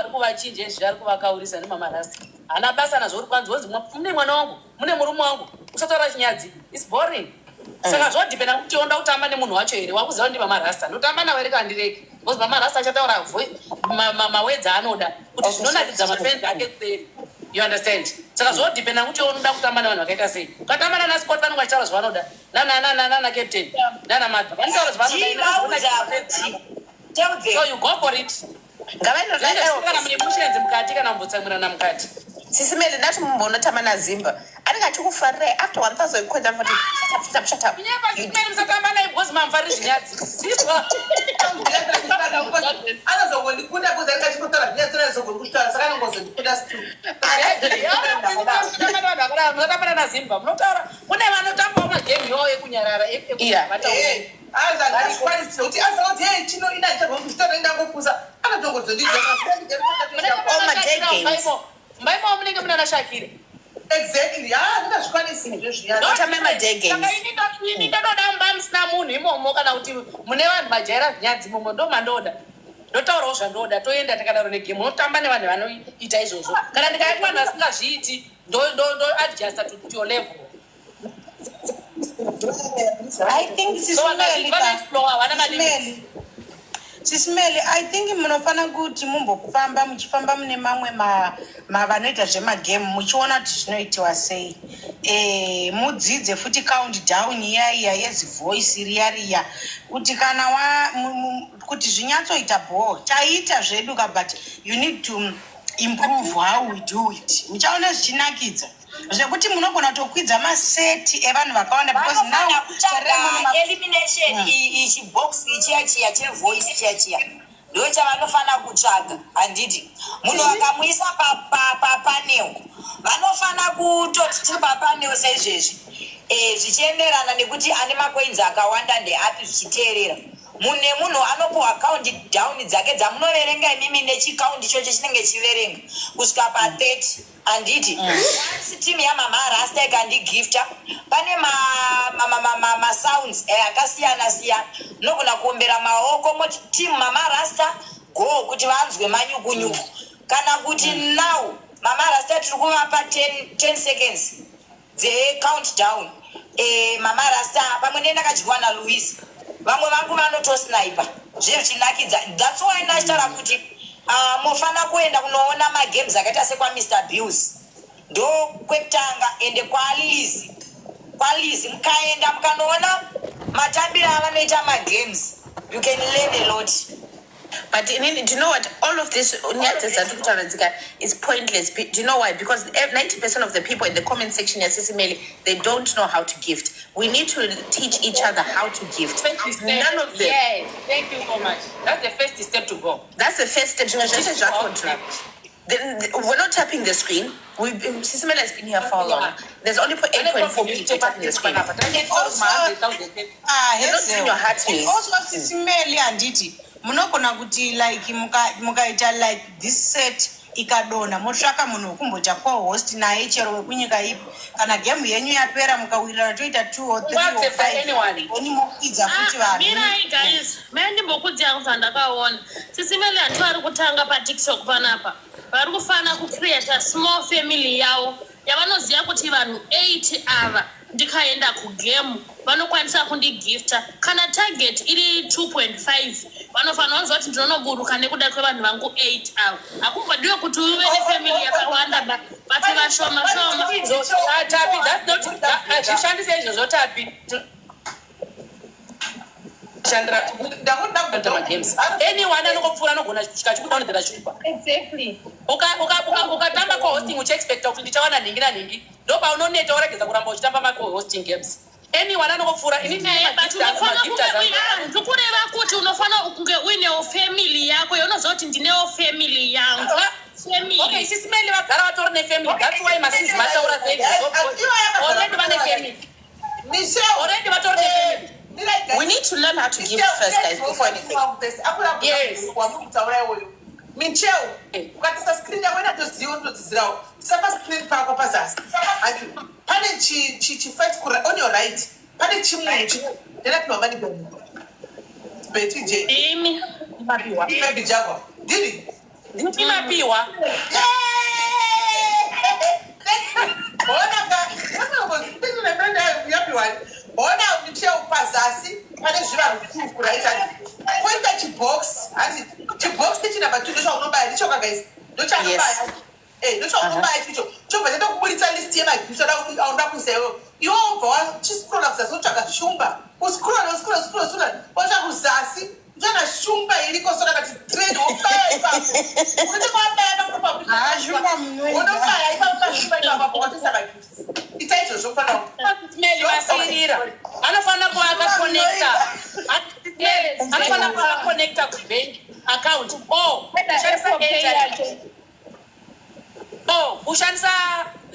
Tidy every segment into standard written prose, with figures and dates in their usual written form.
Ari kuvachinja izvi, ari kuvakaurisa nemamarasta. Haana basa nazvo. Uri kwanzi wonzi mune mwana wangu, mune murume wangu, usataura chinyadzi. It's boring. Saka zvodhipenda kuti onda kutamba nemunhu wacho here. Wakuziva ndi mamarasta, ndotamba nawo here kana ndirege, because mamarasta achataura mawedzi aanoda kuti zvinonakidza mafenzi ake kuseri, you understand? Saka zvodhipenda kuti unoda kutamba nevanhu vakaita sei. Ukatamba nana Scott, vanenge vachitaura zvavanoda, nana Captain, nana Madha vanotaura Chivaudza zvavanoda. Kuti tell them. So you go for it. Ngavaenda. Kana mune mushenzi mukati kana kumbotsamwirana mukati. Sisi Meli, ndati mumbonotamba naZimba, anenge achikufarirai. After 1000 coins anofati, "Shut up, shut up, shut up." Kunyepa, Sisi Meli, musatamba naye because mamufariri zvinyadzi. Zibwa. Anozongondikunda because anenge achingotaura zvinyadzi, anozogoni kuzvitaura, saka anongozondikunda stu. Musatamba nazimba. Munotaura kune vanotambawo magame iwawo ekunyarara. Azvikwanisi kuti azakuti, "Hey, chino ina chagoni kuzvitaura, indangopusa," anozongozondidza. Oh, maday games. Mbaimowo munenge muna Shakira. Exactly, ha, ndingazvikwanisi izvo zvinyadzi. Mutambe maday games. Saka ini ndododa mba musina munhu imomo, kana kuti mune vanhu vajaira zvinyadzi imomo. Ndo mandoda, ndotaurawo zvandoda, toenda takadaro negame. Unotamba nevanhu vanoita izvozvo. Kana ndikaita vanhu vasingazviiti, ndo adjusta to your level. I think So vanoexplore, havana malimits. Sisi Meli, I think munofana kuti mumbofamba, muchifamba mune mamwe vanoita zvemagame, muchiona kuti zvinoitiwa sei. Mudzidze futi count down iya iya yezivoice riya riya, kuti kana wa kuti zvinyatsoita bho. Taita zvedu ka, but you need to improve how we do it. Muchaona zvichinakidza zvekuti munogona kutokwidza maseti evanhu vakawanda, because now Vanofana kutsvaga tarira muno elimination. Ichi box chiya chiya chevoice chiya chiya ndo chavanofana kutsvaga, handiti? Munhu vakamuisa papanel, vanofana kutoti tiri papanel saizvezvi, zvichienderana nekuti ane macoins akawanda ndeapi, zvichiteerera munhu nemunhu anopiwa count down dzake dzamunoverenga imimi, nechikaundi ichocho chinenge chiverenga kusvika pa30, handiti? Once team yamama Rasta ikandigifta, pane masounds akasiyana siyana. Munogona kuombera maoko moti, "Team Mama Rasta, go," kuti vanzwe manyukunyuku, kana kuti, "Now Mama Rasta tiri kuvapa 10 10 seconds dzecount down." Mama Rasta pamwe nendakadyiwa naLouis, vamwe vangu vanotosnipa zvezvichinakidza. That's why ndachitaura kuti mofana kuenda kunoona magames akaita sekwaMr Bills, ndo kwekutanga, ende kwaLizi. KwaLizi mukaenda mukanoona matambiro avanoita magames, you can learn a lot. But do you know what? All of this nyaya dzatiri kutaura dzika is pointless. Do you know why? Because 90% of the people in the comment section yaSisi Meli, they don't know how to gift. We need to teach each other how to gift. First step. None of them. Yes, thank you so much. That's the first step to go. That's the first step. Zvimwe zvese zvatodra. Then we're not tapping the screen. Sisi Meli has been here for how long? There's only 8.4 people tapping the screen. Ah, You're not doing your heart And maze. also, Sisi Meli, handiti munogona kuti like mukaita like this set ikadonha, motsvaka munhu wekumboita co-host naye, chero wekunyika ipi. Kana game yenyu yapera, mukawirirana, toita two or three or Accept five, anyone. then mokwidza futi vanhu. Mirai guys, mai ndimbokudzia zvandakaona. Sisi Meli, hanti vari kutanga paTikTok panapa, vari kufana kucreata small family yavo yavanoziva kuti vanhu 8 ava, ndikaenda kugame vanokwanisa kundigifta. Kana target iri 2.5, vanofanira kuziva kuti ndinonoburuka nekuda kwevanhu vangu 8 ava. Hakumbodiwe kuti uve nefamily yakawanda, but vashoma shoma. Ah, Tapi, that's not hazvishandise izvozvo, Tapi. Shandira magames. Anyone anongopfuura anogona kusvika chikudownloadera chikupa. Ukatamba co-hosting uchiexpecta kuti ndichawana nhingi nanhingi, ndo paunoneta, woregedza kuramba uchitamba ma-co-hosting games. Anyone anongopfuura, ini ndine Eh, but unofana magifters kunge angu. ndiri kureva kuti unofana kunge uinewo family yako yaunoziva kuti ndinewo family yangu. Family. Okay, Sisi Meli vagara vatori nefamily. That's why masizi vataura already vane family. Michelle, Already vatori nefamily. We need to learn how to gift first, guys, before anything. Yes. Wamuri iwoyo, Michelle, ukatisa screen yako inatoziva, unotodzidzirawo. Tisa pascreen pako pazasi. Handi, pane chifight on your right, pane chimunhu ndinapiwa mani Beti J. Imi. Maybe Jaguar. Didi. Ndimi mapiwa. Ona Michelle pazasi pane zvivanhu two right hanzi poita chibox hanzi chibox techinumber 2 ndochaunobaya ndichoka guys ndochaunobaya. Eh, ndochaunobaya ichocho chobva chatokuburitsa list yemagifts aunoda kuisa iwewe. Iwe wobva wachiscrolla kuzasi wotsvaga shumba, uscroll, uscroll, uscroll, uscroll, wotsvaga kuzasi uchaona shumba iriko so kana ti trend wobaya ipapo unoti wabaya ipapo. Ah, shumba munoida. Unobaya ipapo pashumba ipapo watoisa magifts. Ita izvozvo kufanira. Meli vasirira anofanira kuva akaconnecta, anofanira kuva akaconnecta kubank account or kushandisa Apple Pay airtime yacho. or kushandisa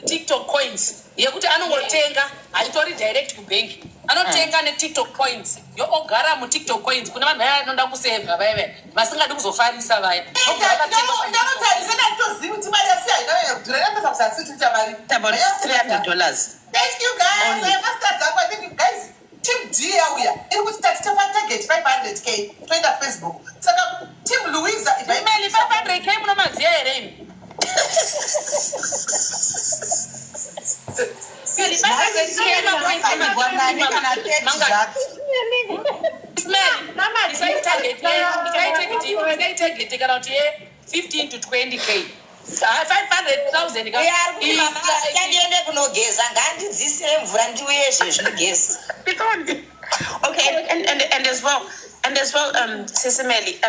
TikTok coins yekuti anongotenga, haitori direct kubank, anotenga neTikTok coins yoogara muTikTok coins. Kune vanhu vaya vanoda kusevha vaya vasingadi kuzofarisa vaya. Vobva vakatenga. Ndanotarisa ndatozivi kuti mari yasiya hainonyanya kudhura inapesa kuzasi kuita mari. It's about $300. Thank you guys. Only. Masters ako, thank you guys. Team D yauya iri kuti tati tofa target 500K toenda Facebook. Saka team Louisa if I Meli, 500K munomaziva here imi? Meli, 500K macoins. Nani kana 30 Mangani? zvadzo. Ismail, isai target isai target kana kuti ye 15 to 20K. Ah, 500,000 ka. Uyo ari kuti mama chandiende kunogeza, ngandidzisire mvura ndiuye zvezvinogeza. Okay, and as well, Sisi Melly,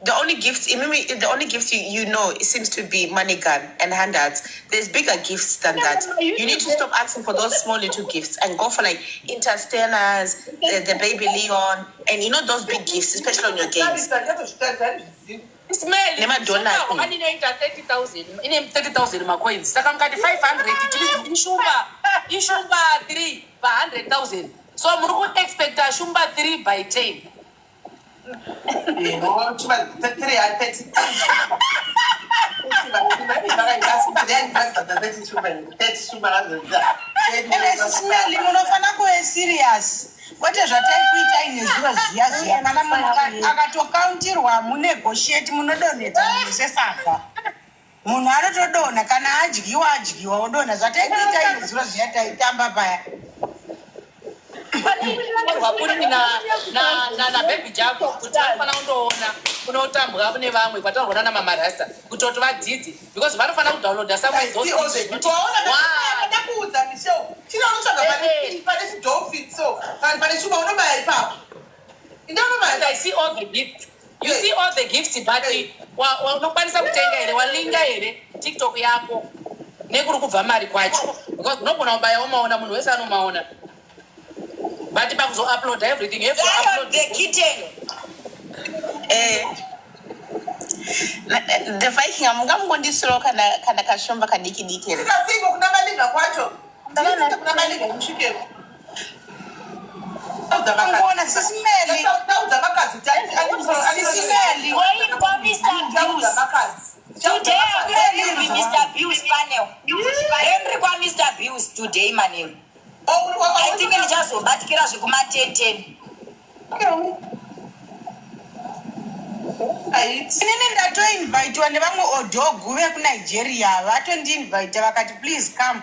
the only gifts, the only gifts you it seems to be money gun and handouts. There's bigger gifts than that. You need to stop asking for those small little gifts and go for like Interstellars, the baby Leon, and you know those big gifts, especially on your games. Ismail, Nemadonut. shumba inoita 30,000, ine 30,000 macoins. Saka mukati 500 tiri ishumba 3 pa 100,000. So muri kuexpecta shumba 3 by 10. No, chuma 330. Ende Sisi Melly munofanira kuve serious, kwete zvataikuitai nezuro zviya zviya. Kana munhu akatokauntirwa munegotiate, munodonhedza munhu sesaga. Munhu anotodonha kana adyiwa, adyiwa odonha. Zvataikuitai nezuro zviya taitamba paya. Kuri naBaby Jago kuti vanofanira kundoona kunotambwa kune vamwe kwataurwa nana Mamarasta kuti vadzidze because vanofanira kudownloada somewhere those things. Ndakuudza Michel, chino unotsvaga pane chidolphin so kana pane chuma unobaya ipapo indaunobaya. I see all the gifts. You see all the gifts, but unokwanisa kutenga here? Walinga here TikTok yako nekuri kubva mari kwacho? Because unogona kubaya umaona, munhu wese anomaona. But pakuzoupload everything, you have to Lion upload. the kitten. The Viking, amungamungondisirawo kana kashumba kadiki diki here? Siko kuna malinga kwacho, kuna malinga musvikeko. Ungoona Sisi Melly. Taudza makadzi. Sisi Melly. Going for Mr. Taudza Abuse. makadzi. Today I'm going to be Mr. Abuse panel. Henry kwa Mr. Abuse today manheru. I think ndichazobatikira zvekuma 10 10. Inini ndatoinvitiwa nevamwe odogu vekuNigeria, vatondiinvita vakati, "Please come."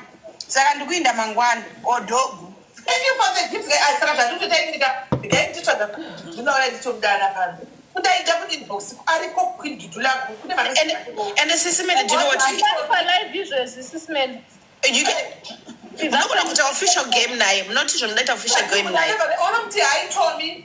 Saka ndikuinda mangwana odogu. Thank you for the gifts guys. Saka zvandikutoita ndigai nditsvaga ndinoona nditomudana pano kudaida kuinbox ariko kuidudula kune. And Sisi Melly, do you know what you, Palive izvezvi, Sisi Melly. You can munogona kuita official game naye, munoti zvo munoita official game naye. Onomuti, "Hi Tommy."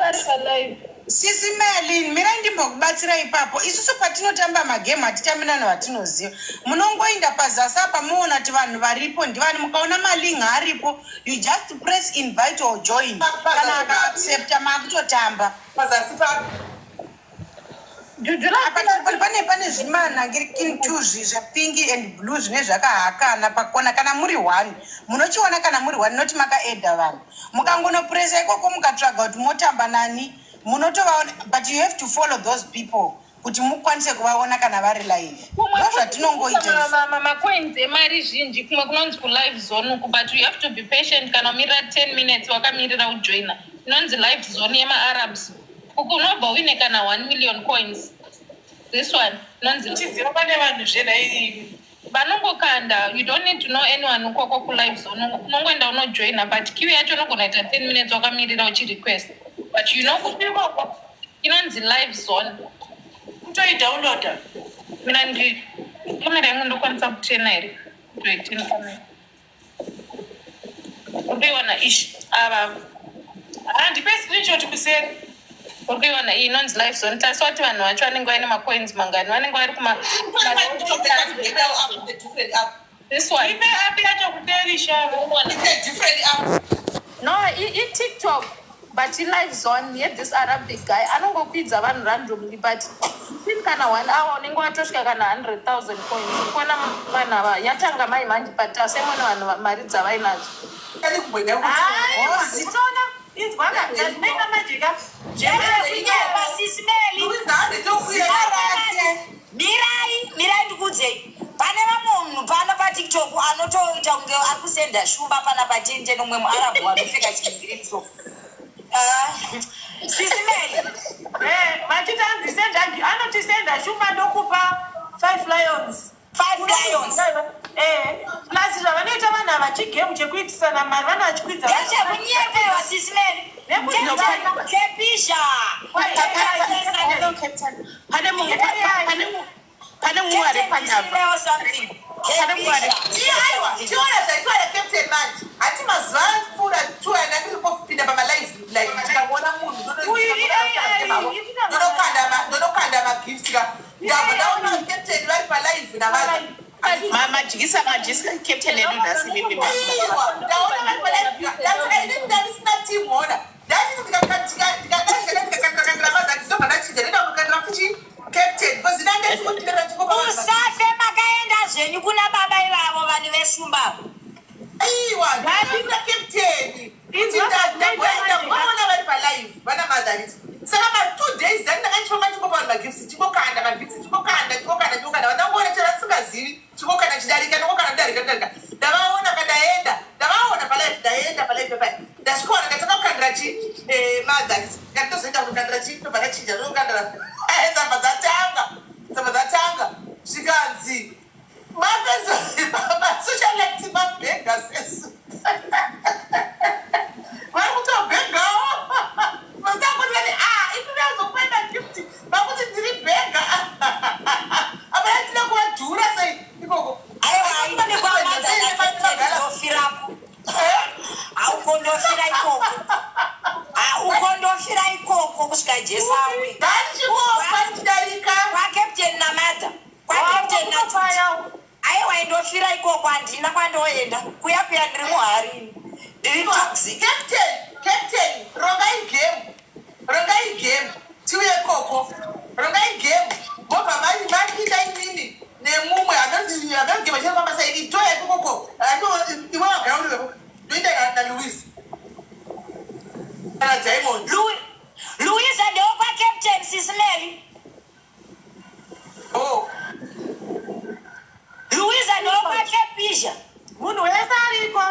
Ari palive. Sisi Melly, mirai ndimbokubatsira ipapo. Isusu patinotamba magemu hatitambi nanhu vatinoziva. Munongoinda pazasi apa muona kuti vanhu varipo ndivani. Mukaona malinga aripo, you just press invite or join. Kana akaaccepta, maakutotamba. Pazasi papo. Jujula. Apa pane zvimanhangirikini two zvepink and blue zvine zvakahakana pakona. Kana muri one munochiona, kana muri one noti makaedha vanhu, mukangonopresa ikoko mukatsvaga kuti motamba nani, munotovaona. But you have to follow those people kuti mukwanise kuvaona kana vari live. Ndo zvatinongoita isu. Macoins emari zhinji kumwe kunonzi kulive zone uku, but you have to be patient kana umirira 10 minutes wakamirira ujoina inonzi live zone yemaArabs. Uku unobva uine kana 1 million coins. This one inonzi Uchiziva pane vanhu zvenai vanongokanda you don't need to know anyone ukoko kulive zone unongoenda unojoina but queue yacho unogona kuita 10 minutes wakamirira uchirequest but you know kuti ikoko inonzi live zone kutoidownloada. Mina ndi kamera yangu ndokwanisa kutena here kutoitena kamera urikuiona ish ava Handipe screenshot kuseri. Urikuiona iyi inonzi live zone tarisa kuti vanhu vacho vanenge vaine macoins mangani vanenge vari kuma this one. Ipe app yacho kuseri shava. Urikuona? It's a different app. No, iTikTok, but i-live zone yethis Arabic guy anongokwidza vanhu randomly but within kana one hour unenge watosvika kana 100,000 coins. Kuona vanhu ava yatanga mai manje but asemone vanhu mari dzavainadzo. Kani kumboenda kuti Aiwa, zitona inzwaka zvazvinoita manje ka. Ndezvekunyepa Sisi Meli. Louisa handitokuya Zita Mirai, mirai ndikuudzei. Pane vamwe munhu pano paTikTok anotoita kunge ari kusenda shumba pana patende nomumwe muArabhu anopfeka chigirini so. Ah, Sisi Meli. Eh, vachiti anzi senda anoti senda shumba ndokupa five lions. Five lions. Eh, plus zvavanoita vanhu ava chigame chekuitisana mari vana vachikwidza. Ndezvekunyepewa Sisi Meli. Kepisha. Hello, Captain. Pane mumwe pane pane mumwe ari panapa. Something. Pane mumwe ari Aiwa, chiona zvaitwa nacaptain manje. Hati mazuva apfuura two ana ndiri kupinda pamalive like ndikaona munhu ndonokanda magift ka. Ndabva ndaona captain vari palive namanje. Madyisa madyisa Captain edu nhasi mimi. Aiwa, ndaona vari palive. Ndasaka ini ndandisina team ona. Ndanditi ndikakandira mazati ndobva ndachinja ndoenda kukandira futi captain because ndanga ndikundira ndikopa. Musafe makaenda zvenyu kuna baba ivavo vanhu veshumba. Aiwa, ndapinda captain. Ndaona vari palive vana madhariti saka ma2 days dani ndanga ndichifamba ndingopa vanhu magifts chingokanda magifts chingokanda chingokanda chingokanda vandangoona chero vasingazivi chingokanda chidarika ndongokanda ndadarika ndadarika ndavaona kandaenda ndavaona palive ndaenda palive papai ndasvikaona ndatanga kukandira chi madhariti nganditozoenda kundokandira chi ndobva ndachinja ndokandira tsamba dzatanga tsamba dzatanga zvikanzi masocialite mabhega sesu vari kutobhegawo vasakuti a ininazokuenda gift vakuti ndiri bhega apa ndina kuvadhura sei ikoko. Aiwa, inini kwamadha nacaptain ndofirako. Haukondofira ikoko. Haukondofira ikoko kusvika Jesu auye. Ndandichikopa ndichidarika. Kwacaptain namadha. Kwacaptain najuti. Aiwa, indofira ikoko handina kwandoenda. Kuya kuya ndiri muharini. Ndiri toxic. Captain, captain, rongai game, rongai game tiuye koko, rongai game mobva mapinda imimi nemumwe anogame achifamba sei itoya ikokoko iwe wagara uri ndoenda naLouis kana Diamond. Louisa ndewekwacaptain Sisi Meli. Oh. Louisa ndewekwakepisha. Munhu wese ariko.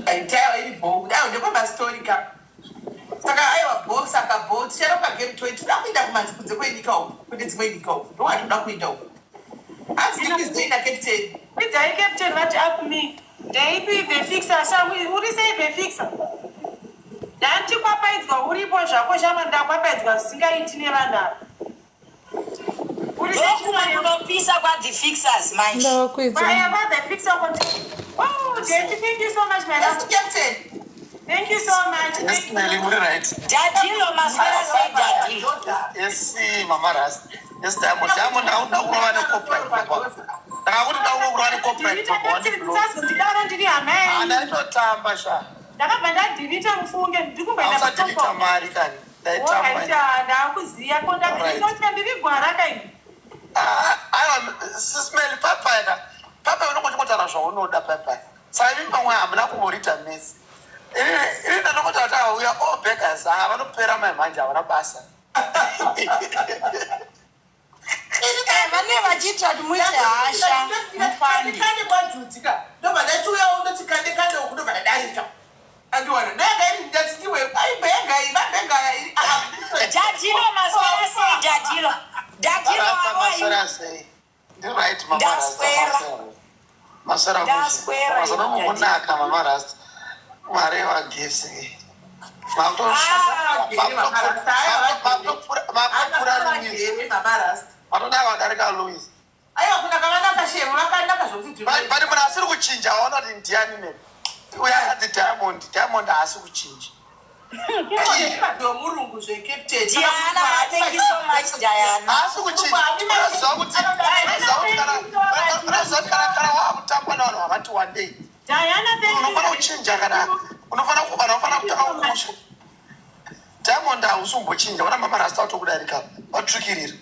Aitaiwa iri bo aiwa ndekwemastori ka saka aiwa bo saka bo ticharopa game toi toda kuenda kumanzi kunze kwenyika uku kune dzimwe nyika uku ndokwatoda kuenda uku hanzi ndikuizoenda captain. Idzai captain vati up me. Ndeipi the fixer shamwi uri sei the fixer? Ndandikwapaidzwa uripo zvako shama ndakwapaidzwa zvisingaiti nevanhu ava. Uri sei Ndokumwe shama? kunopisa kwathe fixers manje. Ndawakwidza. Vaya va the fixer konti. Oh, Daddy, thank you so much, my Yes, love. captain. Thank you so much. Yes, Thank you. Nelly, muri right. Dadilo maswera sei Dadilo. Yes, Mama Ras. Yes, Diamond. Diamond, hauna kurova necopyright papa. Ndakakuti dauka kurova necopyright Delete papa. captain musazondidaro ndiri hama yenyu. Andaitotamba sha. Ndakabva ndadelete mufunge ndiri kumboenda Hausadelita mari kani. Ndaitamba. Alright, ndakuziya Alright. kondakutya ndiri gwara kaini. Ah, aiwa, Sismeli papa ka. Papa unongochikotaura zvaunoda papa. Saka imi pamwe hamuna kumborita mesi. Ini ndandongoti kuti auya all beggars ah vanopera mai manje havana basa. Vane vachiitira kuti muite hasha mupande. Kande kwajutika ndobva ndatiuyawo ndoti kande kande uku ndobva ndadarika. Andiwana ndanga iri ndati ndiwe aibhenga iyi vabhenga iri. Jadilo maswera sei Jadilo? Jadilo Rasta how are you? maswera sei? Ndi right mama Rasta Ndaswera. maswera. Maswera mushe. Ndaswera Maswera ino Jadilo. mukunaka mama Rasta. Mwari wagesi. Ah, Makutopfura Louis. Mama Rasta. Vanonaka vadarika Louis. Aiwa kunaka vanaka shemu vakanaka zvokuti But munhu asiri kuchinja waona kuti ndiani ne. Uya akati Diamond, Diamond haasi kuchinja. Ndomurungu zvecaptain. Diana, thank you so much Diana. Haasi kuchinja. Unoziva kuti unoziva kuti kana unoziva kuti kana kana wakutamba navanhu vakati one day. Diana, thank Unofana you. kuchinja kana unofana vanhu vanofana kutanga kukuswa. Diamond hausi kumbochinja, vana mama Rasta vatokudarika, vatsvukirira.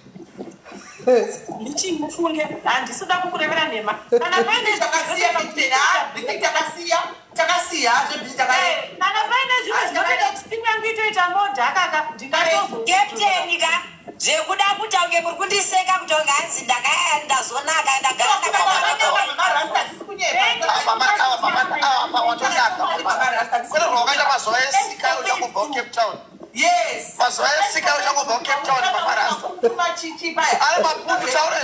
Ndichimufunge, handisi kuda kukurevera nhema. Kana paine Takasiya captain, ah, bhiti takasiya, takasiya zvebhiti takasiya. Kana paine zvimwe zvinotoita kuti steam yangu itoita modhaka ka, ndingatozo. Captain ka zvekuda kuita kunge muri kundiseka kuti kunge hanzi ndakaya ndazonaka ndagara ndakanaka. Mama Rasta hatisi kunyepa. Ava mama ava mama ava watonaka mama. Kwete zvawakaita mazuva esika uchangobva kuCape Town. Yes. Mazuva esika uchangobva kuCape Town mama Rasta. Machichi paya. Ari mapundu taura.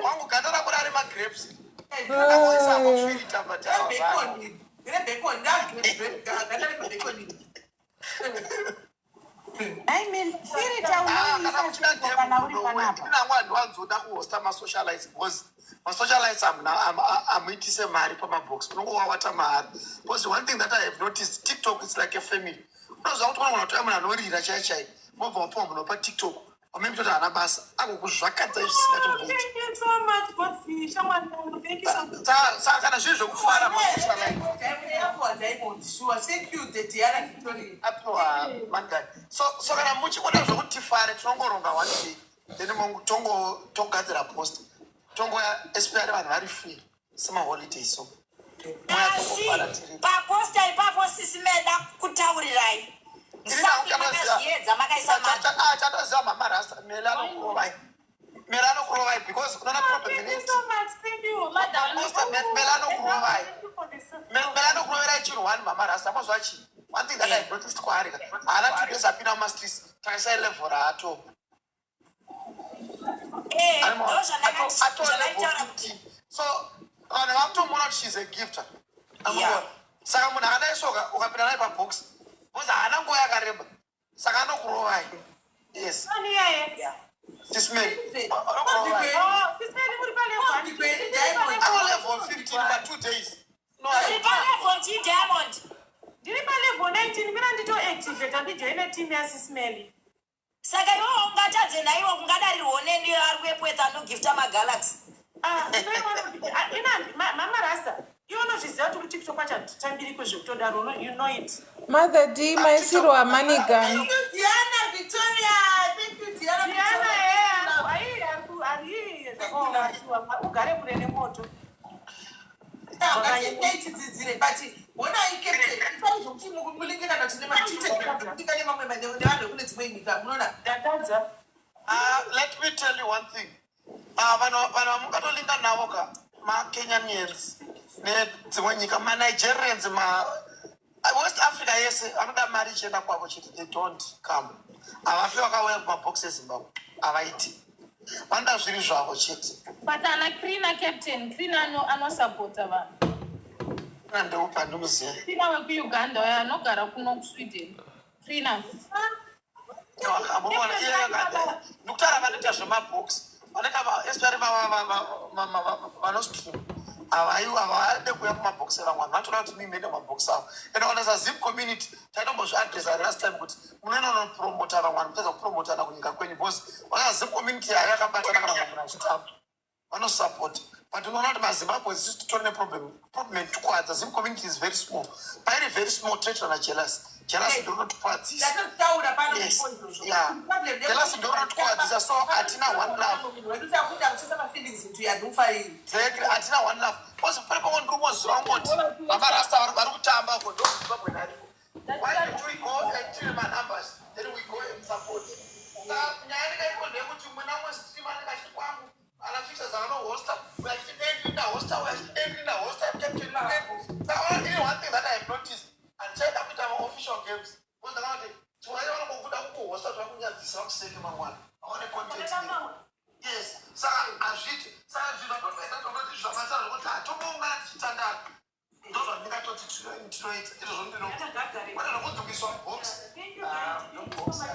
Wangu ganda rako rari magrapes. Ndakuisa kufirita but ava zvako. Rebacon. Rebacon, ndaganda rebacon. I mean, firita Ah, kana unoisa uchida chiko kana uri panapa. ndinangu handiwanzoda kuhosta masocialites because masocialites hamuitise mari pamabox unongowawata mahari because one thing that I have noticed, TikTok is like a family. Unoziva kuti unogona kutoya munhu anorira chai chai, mobva wapiwa munhu paTikTok wamene kutoti haana basa agokuzvakadza zvisingatomboiti. Thank you so much, Bossy. Shamwari yangu, thank you so much. Saka kana zviri zvekufara masocialite Diamond, sure. Thank you, the Diana Victoria. apiwa magari. So kana muchikuda zvokuti tifare, tinongoronga one day, then tongo togadzira post, tongoya especially vanhu vari free semaholiday, so moya Asi tongofara tiri paposta ipapo sisi meda kutaurirai. Musafi makazviedza makaisa mari. Chatoziva mama Rasta, Mele anokurovai, Mele anokurovai because unoona problem Thank you ineti so much. Thank you. Posta Mele anokurovai. Thank you for the support. Mele anokuroverai chinhu one. Mama Rasta mazuva chii, one thing that I noticed kwaari ka, haana 2 days apinda mumastreets, takaisai level raato. Eh, ndo zvandakaitaura kuti So vanhu vakutomuona kuti she's a gifter. Yeah. Saka munhu akadai soka ukapinda naye pabox, because haana nguva yakareba, saka anokurovai, yes. Ani yeye? Yeah. Sismel anokurovai. Oh, Sis Meli muri palevel. Ano level 15 pa 2 days, no? Uri palevel chi, Diamond? Ndiri palevel 19, mina nditoactivata ndijoine team yaSis Meli. Saka iwewo ungatadze naiwo kungadarirwo neni ari kuepwetha anogifta magalaxy. Ah, ina mama Rasta, iwe unozviziva kuti kuTikTok kwacho hatitambiriko zvekutodaro, you know it. Mother D, maisirwa manigan. Thank you, Diana Victoria. Thank you, Diana Diana. Victoria. Ai, zvakaoma shuwa, ugare kure nemoto. Ngatidzidzire, but honai captain, itai zvokuti mulinge kana tine matiite nemamwe nevanhu vekune dzimwe nyika, munoona. Ndatadza. Let me tell you one thing. Vanhu vamungatolinga navo ka maKenyanians nedzimwe nyika, maNigerians, ma West Africa yese vanoda mari ichienda kwavo chete. They don't come, havafi vakauya kumabox eZimbabwe, havaiti, vanoda zviri zvavo chete. But ana Krina, Captain Krina anosapota vanhu. Ndeupa ndikuziva. Krina wekuUganda uyo anogara kuno kuSweden, Krina. Munoona iye ndikutaura vanoita zvemabox, vanoita especially vanostream, havade kuuya kumabox evamwe vanhu, vanotoda kuti mimende kumabox avo. Ende wanaisa Zim community, taitombozviadresa last time kuti munoenda unopromota vamwe vanhu, mutadza kupromotana kunyika kwenyu, because vana Zim community yayo yakabatana, kana munhu achitamba vanosapota. But unoona kuti maZimbabwe isusu titori neproblem, problem yetukwadza. Zim community is very small, pairi very small toitirana jealous, jealous ndoronotikwadzisa. Ndatotaura pano. Yes. Yeah. Jealous ndoronotikwadzisa, so hatina one love. Wedu takuda kuchisa mafeelings kuti handimufariri. Exactly, hatina one love, because pane pamwe ndiri ngoti mama Rasta vari kutamba ko ndoZimbabwe nariko. Why don't we go and tell my numbers, then we go and support? Saka nyaya ndikaiko ndeyekuti mumwe namwe stream anenge achiti kwangu ana features anohosta uyo achiti dei ndinda hosta, uyo achiti dei ndinda hosta, captain. Saka ini one thing zvakunyadzisa vakuseke mangwana aone content yes saka hazviiti saka zvinhu zvatotoita tototi zvabatsira zvokuti hatomboungana tichitandara ndozvandingatoti tinoita izvozvo ndinokwete zvokunzi kuiswa mubox ah, nobox ah.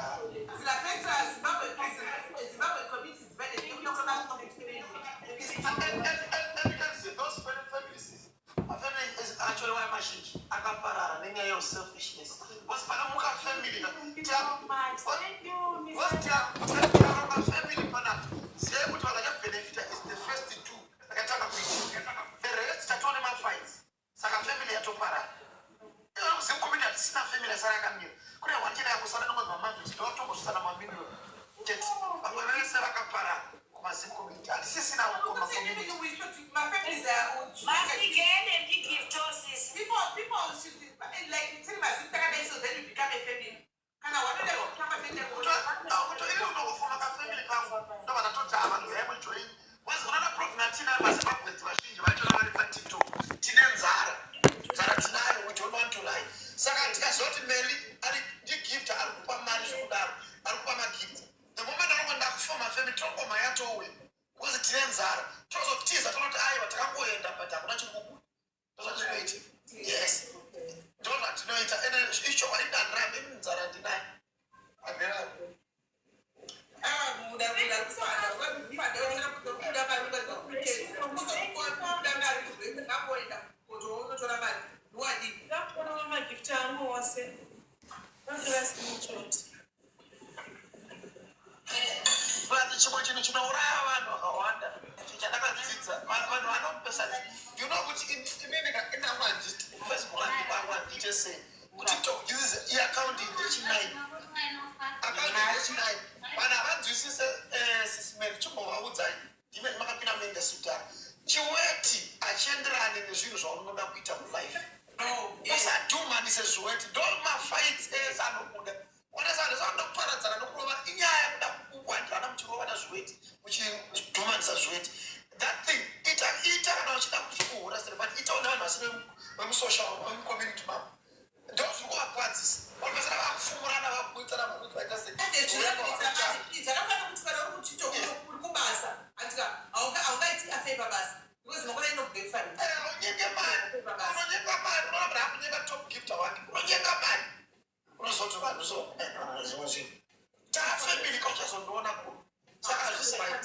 And you can see those families mafamily actually waya mazhinji akaparara nenyaya yeselfishness because panomuka family tiaronga family panapa ziyai kuti vanhu vachabenefita is the first two akatanga kuitika the rest tatoone mafights saka family yatoparara zimkomiti hatisina family asara akamira kune hwachena yakusara nongonzi mamavhisi ndovatongosvisana mamiliyoni chete vamwe vese vakaparara kumazimkomiti hatisisina kumakomiti Masigene ndigiftosis. Ini unongofoma kafamily kangu ndobva ndatoti ava vanhu uyai mujoini because unoona problem yatinayo mazimbabweans vazhinji vachona vari patiktok tine nzara nzara tinayo we don't want to lie saka tikaziva kuti meli ari ndigift ari kupa mari zvekudaro ari kupa magift the moment anongo ndakufoma family tongoma yatouya because tine nzara tozotiza tonoti aiwa takangoenda but hakuna chiri kubuda ndozvatinoita yes ndozvatinoita ende ichokwadi ndandiramba ini nzara ndinayo handirambi Ndakuona magift angu ose. But chimwe chinhu chinouraya vanhu vakawanda icho chandakadzidza vanhu vanopesa you know kuti inini inangu handiti facebook handikwangu handiite sei kutiktok this is iaccount ndechinine account ndechinine vanhu havanzwisise eh, sisimeri chimbovaudza ndime makapinda muindustry kudhara chiweti hachienderani nezvinhu zvaunoda kuita mulife usadhumanise zviweti ndo mafights ese anobuda onesa vanhu vanoda kuparadzana nokurova inyaya yekuda kuwandirana muchirovana zviweti muchidhumanisa zviweti that thing ita ita kana uchida kuhura sere but itawo nevanhu vasiri vemusocial vemucommunity mavo ndo zviri kuvakwadzisa vanopedzisira vakufumurana vakubutsana makuti vaita sei Zvakafanira kuti kana uri kuchito uri kubasa andika haungaiti afei pabasa because mangwana inobreakfast. Unonyenga mari unonyenga mari unoramba hakunyenga top gifter wake unonyenga mari unozoti vanhu so zvimwe zvinhu tafamily kauchazondiona kuno saka hazvisi right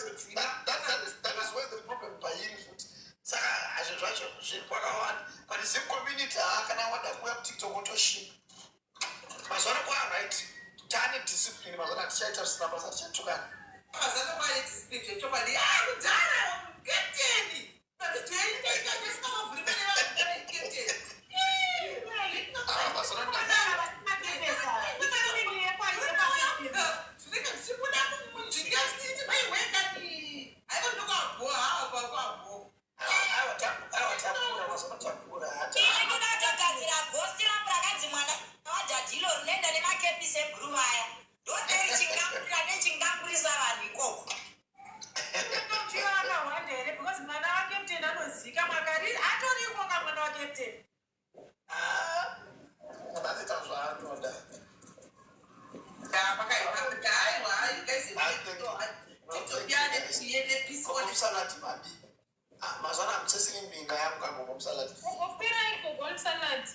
that is where the problem pairi futi saka hazvinhu zvacho zviri kwakawanda but zim community haa kana wada kuuya kutiktok wotoshinga mazuva ano kwaaright taane discipline mazuva ano hatichaita zvisina basa tichatukana Mazano kwaane discipline zvechokwadi ah kudhara captain Ah, mazuva ano aiwa aiwa takura mazuva ano takura hata Ini ndinatogadzira ghost rangu rakanzi mwana wadhadhilo rinoenda nemakepisi ebhuruu aya. Ndoderi nechingangurisa vanhu ikoko. Totiwa akahwanda here because mwana wacaptain anozikamwa kari atoriko ka mwana wacaptain. Ah, anoita zvaanoda gogomusalati madi Ah, mazuva ano hamuchasiri mbinga yangu kagogomusalati Gogokwira gogo salad.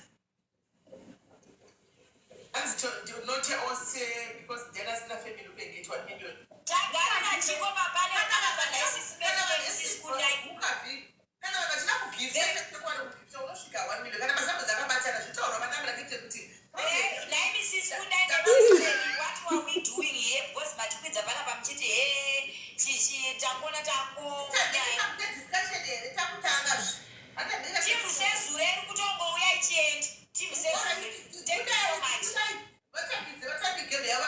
Tagara nachiko mapane akanaka naisisi pedu kudai. Kana vanhu vachida kugifta unosvika 1 million kana mazambo dzakabatana zvitaurwa manamira kuite kuti Nhai Mrs. Kundai naMrs. Kelly, what were we doing here? Because matikwidza panapa muchiti he chichi tangona tango. Discussion here takutanga. Timu sezure iri kutongouya ichienda. Timu sezure. Thank you so much. Vatambidze vatambi game yavo.